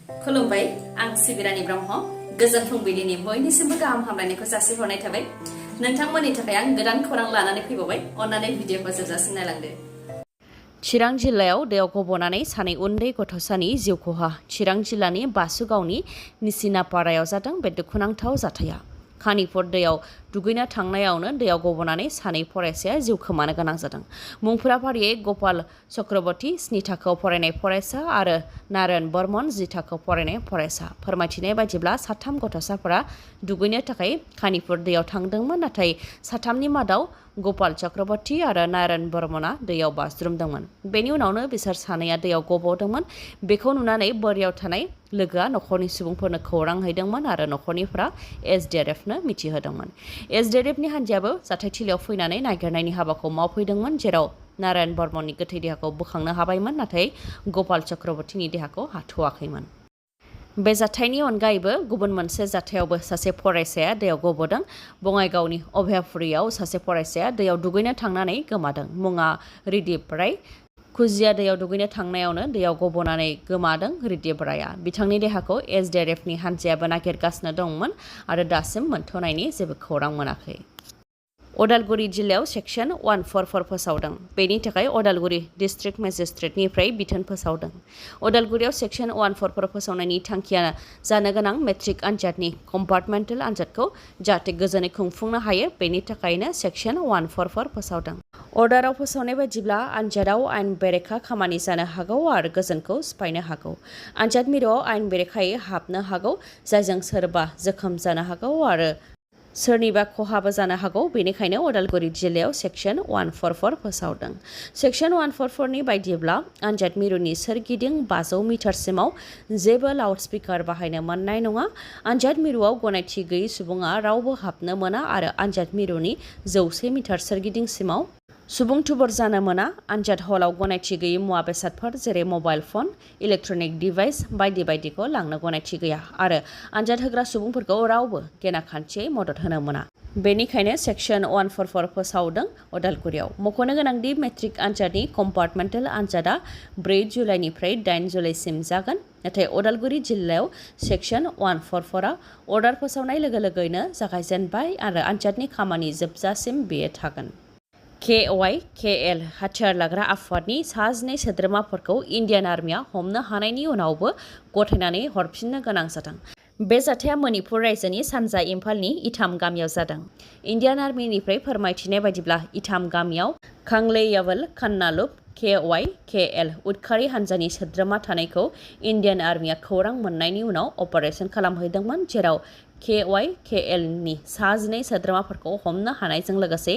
खुलुमबाय आं सिबिरानि ब्रह्म गोजोन फुंबिलिनि बयनिसिमबो गाहाम हामलायनायखौ जासिहरनाय थाबाय नोंथांमोननि थाखाय आं गोदान खौरां लानानै फैबावबाय अन्नानै भिडिअखौ जोबजासिम नायलांदो। चिरां जिल्लायाव दैयाव गब'नानै सानै उन्दै गथ'सानि जिउ खहा। चिरां जिल्लानि बासुगावनि निसिनापारायाव जादों बे दुखुनांथाव जाथाया। खानिफुर दैयाव दुगैनो थांनायावनो दैयाव गब'नानै सानै फरायसाया जिउ खोमानो गोनां जादों। मुंफोरा फारियै गपाल चक्रवर्ती 7 थाखोआव फरायनाय फरायसा आरो नारायण बर्मन 10 थाखोआव फरायनाय फरायसा। फोरमायथिनाय बायदिब्ला साथाम गथ'साफोरा दुगैनो थाखाय खानिफुर दैयाव थांदोंमोन, नाथाय साथामनि मादाव गपाल चक्रवर्ती आरो नारायण बर्मना दैयाव बाज्रुमदोंमोन। बेनि उनावनो बिसोर सानैया दैयाव गब'दोंमोन। बेखौ नुनानै बोरियाव थानाय लोगोआ नखरनि सुबुंफोरनो खौरां हैदोंमोन आरो नखरनिफ्रा SBBodoनो मिथिहोदोंमोन। SBBनि हान्जायाबो जाथायथिलियाव फैनानै नागिरनायनि हाबाखौ मावफैदोंमोन, जेराव नारायण बर्मननि गोथै देहाखौ बोखांनो हाबायमोन, नाथाय गपाल चक्रवर्तीनि देहाखौ हाथ'वाखैमोन। बे जाथायनि अनगायैबो गुबुन मोनसे जाथायावबो सासे फरायसाया दैयाव गब'दों। बङाइगावनि अभयापुरियाव सासे फरायसाया दैयाव दुगैनो थांनानै गोमादों। मुङा रिदिप राय। खुजिया दैयाव दुगैनो थांनायावनो दैयाव गब'नानै गोमादों रिदिप रायआ। बिथांनि देहाखौ SBBनि हान्जायाबो नागिरगासिनो दंमोन आरो दासिम मोनथ'नायनि जेबो खौरां मोनाखै। उदालगुरि जिल्लायाव सेक्सन 144 फोसावदों। बेनि थाखाय उदालगुरि डिस्ट्रिक्ट मेजिस्ट्रेटनिफ्राय बिथोन फोसावदों। उदालगुरियाव सेक्सन 144 फोसावनायनि थांखिया जानो गोनां मेट्रिक आनजादनि कम्पार्टमेन्टेल आनजादखौ जाहाथे गोजोनै खुंफुंनो हायो, बेनि थाखायनो सेक्सन 144 फोसावदों। अर्डाराव फोसावनाय बायदिब्ला आनजादाव आयेन बेरेखा खामानि जानो हागौ आरो गोजोनखौ सिफायनो हागौ। आनजाद मिरुआव आयेन बेरेखायै हाबनो हागौ, जायजों सोरबा जोखोम जानो हागौ आरो सोरनिबा खहाबो जानो हागौ। बेनिखायनो उदालगुरि जिल्लायाव सेक्सन 144 फोसावदों। सेक्सन 144 नि बायदिब्ला आनजाद मिरुनि सोरगिदिं 500 मिटारसिमाव जेबो लाउड स्पिकार बाहायनो मोननाय नङा। आनजाद मिरुआव गनायथि गैयै सुबुङा रावबो हाबनो मोना आरो आनजाद मिरुनि 100 मिटार सोरगिदिंसिमाव सुबुं थुबुर जानो मोना। आनजाद हलाव गनायथि गैयै मुवा बेसादफोर जेरै मबाइल फन, इलेक्ट्रनिक डिभाइस बायदि बायदिखौ लांनो गनायथि गैया आरो आनजाद होग्रा सुबुंफोरखौ रावबो गेना खान्थियै मदद होनो मोना। बेनिखायनो सेक्सन 144 फोसावदों। उदालगुरियाव मख'नो गोनांदि मेट्रिक आनजादनि कम्पार्टमेन्टेल आनजादा 4 जुलाइनिफ्राय 8 जुलाइसिम जागोन, नाथाय उदालगुरि जिल्लायाव सेक्सन 144 आ अर्डार फोसावनाय लोगो लोगोनो जागायजेनबाय आरो आनजादनि खामानि जोबजासिम बेयो थागोन। KYKL हाथियार लाग्रा आफादनि 2 सोद्रोमाफोरखौ इन्डियान आर्मिया हमनो हानायनि उनावबो गथायनानै हरफिननो गोनां जादों। बे जाथाया मणिपुर रायजोनि सानजा इम्फालनि इटाम गामियाव जादों। इन्डियान आर्मिनिफ्राय फोरमायथिनाय बायदिब्ला इटाम गामियाव खांलेयावल कान्नालुप KYKL उदखारि हान्जानि सोद्रोमा थानायखौ इन्डियान आर्मिया खौरां मोननायनि उनाव अपारेसन खालामहैदोंमोन, जेराव KYKL नि 2 सोद्रोमाफोरखौ हमनो हानायजों लोगोसे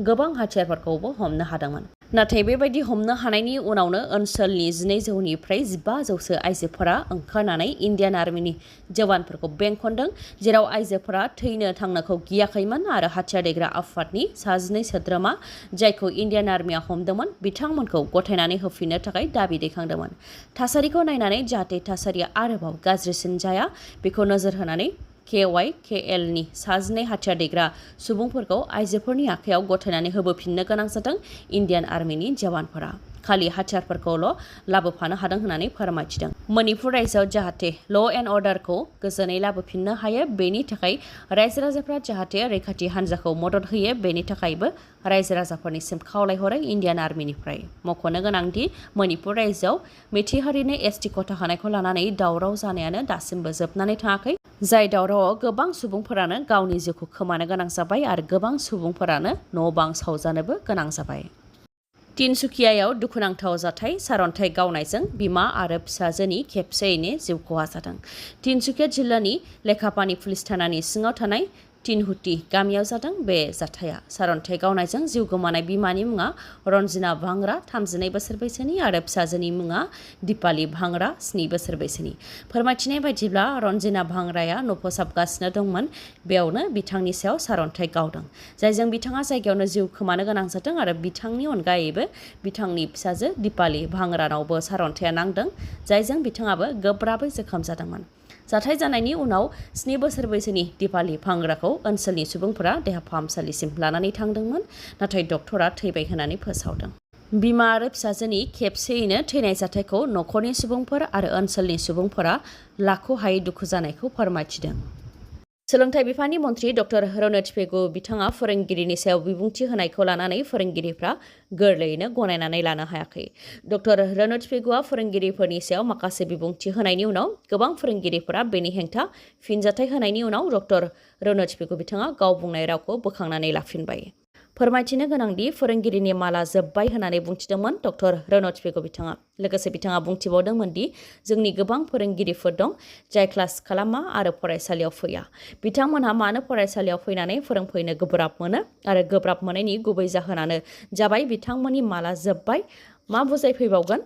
गोबां हाथियारफोरखौबो हमनो हादोंमोन। नाथाय बेबायदि हमनो हानायनि उनावनो ओनसोलनि 1200निफ्राय 1500सो आइजोफोरा ओंखारनानै इन्डियान आर्मिनि जवानफोरखौ बेंखनदों, जेराव आइजोफोरा थैनो थांनोखौ गियाखैमोन आरो हाथियार दैग्रा आफादनि 2 सोद्रोमा जायखौ इन्डियान आर्मिया हमदोंमोन बिथांमोनखौ गथायनानै होफिननो थाखाय दाबि दैखांदोंमोन। थासारिखौ नायनानै जाहाथे थासारिया आरोबाव गाज्रिसिन जाया बेखौ नोजोर होनानै KYKL नि 2 हाथियार दैग्रा सुबुंफोरखौ आइजोफोरनि आखायाव गथायनानै होबोफिननो गोनां जादों। इन्डियान आर्मिनि जवानफोरा खालि हाथियारफोरखौल' लाबोफानो हादों होननानै फोरमायथिदों। मणिपुर रायजोआव जाहाथे ल' एन्ड अर्डारखौ गोजोनै लाबोफिननो हायो, बेनि थाखाय रायजो राजाफ्रा जाहाथे रैखाथि हान्जाखौ मदद होयो, बेनि थाखायबो रायजो राजाफोरनिसिम खावलायहरो इन्डियान आर्मिनिफ्राय। मख'नो गोनांदि मणिपुर रायजोआव मेथि हारिनो ST खथा होनायखौ लानानै दावराव जानायानो दासिमबो जोबनानै थाङाखै, जाय दावरावआव गोबां सुबुंफोरानो गावनि जिउखौ खोमानो गोनां जाबाय आरो गोबां सुबुंफोरानो न' बां सावजानोबो गोनां जाबाय। तिनसुकियायाव दुखुनांथाव जाथाय। सारअन्थाइ गावनायजों बिमा आरो फिसाजोनि खेबसेयैनो जिउ खहा जादों। तिनसुकिया जिल्लानि लेखापानि पुलिस थानानि सिङाव थानाय तिनहुटी गामियाव जादों बे जाथाया। सारअन्थाइ गावनायजों जिउ गोमानाय बिमानि मुङा रन्जिना भांग्रा 32 बोसोर बैसोनि आरो फिसाजोनि मुङा दिपाली भांग्रा 7 बोसोर बैसोनि। फोरमायथिनाय बायदिब्ला रन्जिना भांग्राया न' फोसाबगासिनो दंमोन, बेयावनो बिथांनि सायाव सारअन्थाइ गावदों, जायजों बिथाङा जायगायावनो जिउ खोमानो गोनां जादों आरो बिथांनि अनगायैबो बिथांनि फिसाजो दिपाली भांग्रानावबो सारअन्थाइया नांदों, जायजों बिथाङाबो गोब्राबै जोखोम जादोंमोन। जाथाय जानायनि उनाव 7 बोसोर बैसोनि दिपाली भांग्राखौ ओनसोलनि सुबुंफोरा देहा फाहामसालिसिम लानानै थांदोंमोन, नाथाय डक्टरा थैबाय होननानै फोसावदों। बिमा आरो फिसाजोनि खेबसेयैनो थैनाय जाथायखौ नखरनि सुबुंफोर आरो ओनसोलनि सुबुंफोरा लाख'हायै दुखु जानायखौ फोरमायथिदों। सोलोंथाइ बिफाननि मन्थ्रि डक्टर रनोज पेगु बिथाङा फोरोंगिरिनि सायाव बिबुंथि होनायखौ लानानै फोरोंगिरिफ्रा गोरलैयैनो गनायनानै लानो हायाखै। डक्टर रनोज पेगुआ फोरोंगिरिफोरनि सायाव माखासे बिबुंथि होनायनि उनाव गोबां फोरोंगिरिफोरा बेनि हेंथा फिनजाथाय होनायनि उनाव डक्टर रनोज पेगु बिथाङा गाव बुंनाय रावखौ बोखांनानै लाफिनबाय। फोरमायथिनो गोनांदि फोरोंगिरिनि माला जोब्बाय होननानै बुंथिदोंमोन डक्टर रनोज पेगु बिथाङा। लोगोसे बिथाङा बुंथिबावदोंमोन दि जोंनि गोबां फोरोंगिरिफोर दं जाय क्लास खालामा आरो फरायसालियाव फैया। बिथांमोनहा मानो फरायसालियाव फैनानै फोरोंफैनो गोब्राब मोनो आरो गोब्राब मोननायनि गुबै जाहोनानो जाबाय बिथांमोननि माला जोब्बाय। मा बुजायफैबावगोन?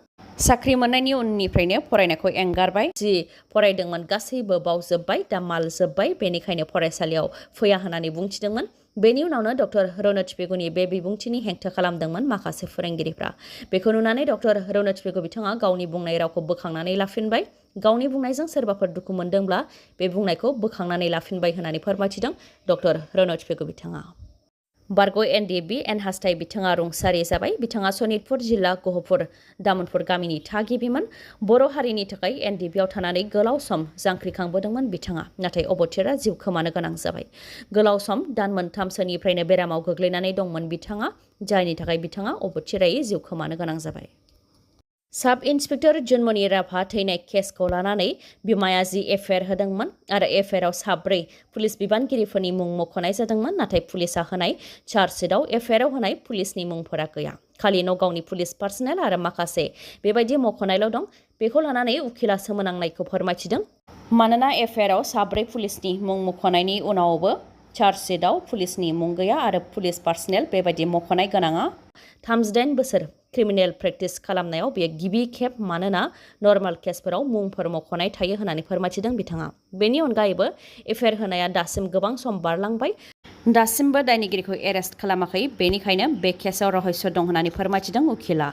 साख्रि मोननायनि उननिफ्रायनो फरायनायखौ एंगारबाय। जि फरायदोंमोन गासैबो बावजोब्बाय, दा माल जोब्बाय, बेनिखायनो फरायसालियाव फैया होननानै बुंथिदोंमोन। बेनि उनावनो डक्टर रनोज पेगुनि बे बिबुंथिनि हेंथा खालामदोंमोन माखासे फोरोंगिरिफ्रा। बेखौ नुनानै डक्टर रनोज पेगु बिथाङा गावनि बुंनाय रावखौ बोखांनानै लाफिनबाय। गावनि बुंनायजों सोरबाफोर दुखु मोनदोंब्ला बे बुंनायखौ बोखांनानै लाफिनबाय होननानै फोरमायथिदों डक्टर रनोज पेगु बिथाङा। बारग' एनडिएफबि एन हास्थाय बिथाङा रुंसारि जाबाय। बिथाङा सनितपुर जिल्ला गहपुर दामोनपुर गामिनि थागिबिमोन। बर' हारिनि थाखाय एनडिएफबिआव थानानै गोलाव सम जांख्रिखांबोदोंमोन बिथाङा, नाथाय अबथिरा जिउ खोमानो गोनां जाबाय। गोलाव सम दान मोनथामसोनिफ्रायनो बेरामाव गोग्लैनानै दंमोन बिथाङा, जायनि थाखाय बिथाङा अबथिरायै जिउ खोमानो गोनां जाबाय। साब इन्सपेक्टर जुनमनि राभा थैनाय केसखौ लानानै बिमाया जि एफआइआर होदोंमोन आरो एफआइआरआव 4 पुलिस बिबानगिरिफोरनि मुं मख'नाय जादोंमोन, नाथाय पुलिसआ होनाय चार्जशीटआव एफआइआरआव होनाय पुलिसनि मुंफोरा गैया। खालि नगावनि पुलिस पार्सनेल आरो माखासे बेबायदि मख'नायल' दं। बेखौ लानानै उखिला सोमोनांनायखौ फोरमायथिदों। मानोना एफआइआरआव 4 पुलिसनि मुं मख'नायनि उनावबो चार्जशीटआव पुलिसनि मुं गैया आरो पुलिस पार्सनेल बेबायदि मख'नाय गोनाङा 38 बोसोर क्रिमिनेल प्रेक्टिस खालामनायाव बेयो गिबि खेब, मानोना नर्माल केसफोराव मुंफोर मख'नाय थायो होननानै फोरमायथिदों बिथाङा। बेनि अनगायैबो एफआइआर होनाया दासिम गोबां सम बारलांबाय। दासिमबो दायनिगिरिखौ एरेस्ट खालामाखै, बेनिखायनो बे केसआव रहस्य दं होननानै फोरमायथिदों उखिला।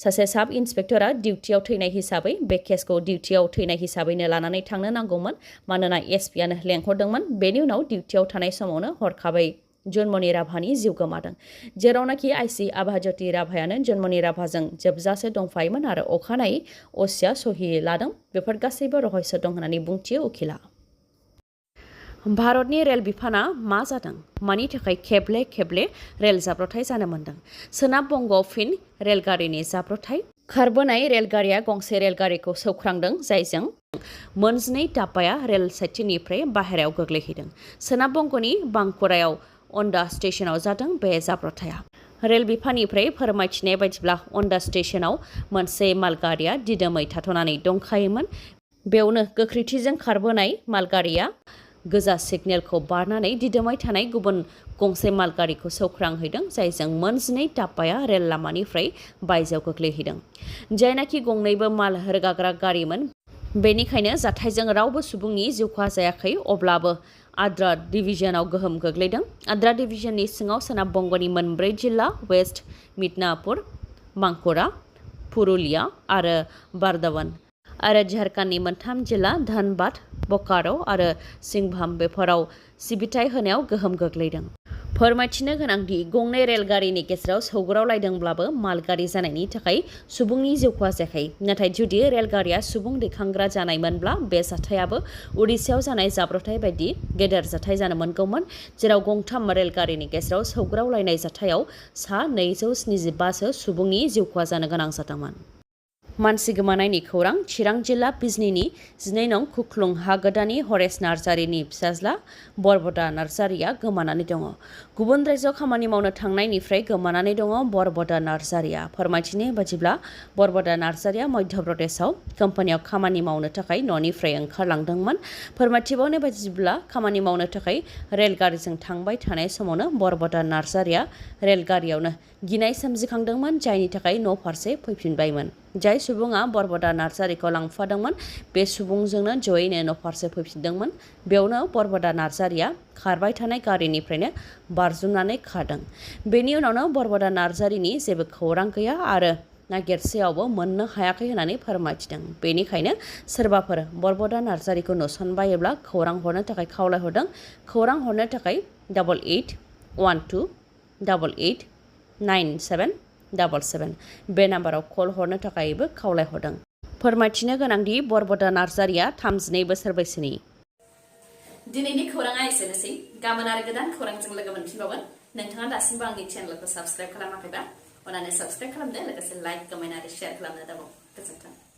सासे साब इन्सपेक्टरा डिउटियाव थैनाय हिसाबै बे केसखौ डिउटियाव थैनाय हिसाबैनो लानानै थांनो नांगौमोन, मानोना एसपिआनो लेंहरदोंमोन। बेनि उनाव डिउटियाव थानाय समावनो हरखाबै जुनमनि राभानि जिउ गोमादों, जेरावनाखि आइसि आभाज्योति राभायानो जुनमनि राभाजों जोबजासे दंफायोमोन आरो अखानायै असिया सहि लादों। बेफोर गासैबो रहस्य दं होननानै बुंथियो उखिला। भारतनि रेल बिफाना मा जादों? मानि थाखाय खेबले खेबले रेल जाब्रथाय जानो मोन्दों? सोनाब बंग'आव फिन रेलगारिनि जाब्रथाय। खारबोनाय रेलगारिया गंसे रेलगारिखौ सौख्रांदों, जायजों मोनजिनै दाब्बाया रेल साइथिंनिफ्राय बाहेरायाव गोग्लैहैदों। सोनाब बंग'नि बांकुरायाव अन्डा स्टेशनाव जादों बे जाब्रथाया। रेल बिफाननिफ्राय फोरमायथिनाय बायदिब्ला अन्डा स्टेशनाव मोनसे मालगारिया दिदोमै थाथ'नानै दंखायोमोन। बेयावनो गोख्रैथिजों खारबोनाय मालगारिया गोजा सिगनेलखौ बारनानै दिदोमै थानाय गुबुन गंसे मालगारिखौ सौख्रांहैदों, जायजों मोनजिनै दाब्बाया रेल लामानिफ्राय बायजोआव गोग्लैहैदों। जायनाखि गंनैबो माल रोगाग्रा गारिमोन, बेनिखायनो जाथायजों रावबो सुबुंनि जिउ खहा जायाखै। अब्लाबो आद्रा डिभिजनाव गोहोम गोग्लैदों। आद्रा डिभिजननि सिङाव सोनाब बंग'नि 4 जिल्ला वेस्ट मिदनापुर, बांकुरा, पुरुलिया आरो बार्दावान आरो झारखन्डनि 3 जिल्ला धनबाद, बोकारो आरो सिंभूम बेफोराव सिबिथाय होनायाव गोहोम गोग्लैदों। फोरमायथिनो गोनांदि गंनै रेलगारिनि गेजेराव सौग्रावलायदोंब्लाबो मालगारि जानायनि थाखाय सुबुंनि जिउ खहा जायाखै। नाथाय जुदि रेलगारिया सुबुं दैखांग्रा जानायमोनब्ला बे जाथायाबो उड़िसायाव जानाय जाब्रथाय बायदि गेदेर जाथाय जानो मोनगौमोन, जेराव गंथाम रेलगारिनि गेजेराव सौग्रावलायनाय जाथायाव सा 275 सुबुंनि जिउ खहा जानो गोनां जादोंमोन। मानसि गोमानायनि खौरां। चिरां जिल्ला बिजनीनि 12 नं खुख्लुं हा गोदाननि हरेश नार्जारिनि फिसाज्ला बरबदा नार्जारिया गोमानानै दङ। गुबुन रायजोआव खामानि मावनो थांनायनिफ्राय गोमानानै दङ बरबदा नार्जारिया। फोरमायथिनाय बायदिब्ला बरबदा नार्जारिया मध्य प्रदेशआव कम्पानियाव खामानि मावनो थाखाय न'निफ्राय ओंखारलांदोंमोन। फोरमायथिबावनाय बायदिब्ला खामानि मावनो थाखाय रेलगारिजों थांबाय थानाय समावनो बरबदा नार्जारिया रेलगारियावनो गिनाय सोमजिखांदोंमोन, जायनि थाखाय न' फारसे फैफिनबायमोन। जाय सुबुङा बरबदा नार्जारिखौ लांफादोंमोन, बे सुबुंजोंनो जयैनो न' फारसे फैफिनदोंमोन। बेयावनो बरबदा नार्जारिया खारबाय थानाय गारिनिफ्रायनो बारजुमनानै खारदों। बेनि उनावनो बरबदा नार्जारिनि जेबो खौरां गैया आरो नागिरसेयावबो मोननो हायाखै होननानै फोरमायथिदों। बेनिखायनो सोरबाफोर बरबदा नार्जारिखौ नुसनबायोब्ला खौरां हरनो थाखाय खावलायहरदों। खौरां हरनो थाखाय 88128897 777 बे नाम्बाराव कल हरनो थाखायबो खावलायहरदों। फोरमायथिनो गोनांदि बरब'दा नार्जारिया 32 बोसोर बैसोनि। दिनैनि खौराङा एसेनोसै। गाबोन आरो गोदान खौरांजों लोगो मोनफिनबावगोन। नोंथाङा दासिमबो आंनि चेनेलखौ साबस्क्राइब खालामाखैबा अन्नानै साबस्क्राइब खालामदो, लोगोसे लाइक, कमेन्ट आरो शेयार खालामनो दाबाव। गोजोन्थों।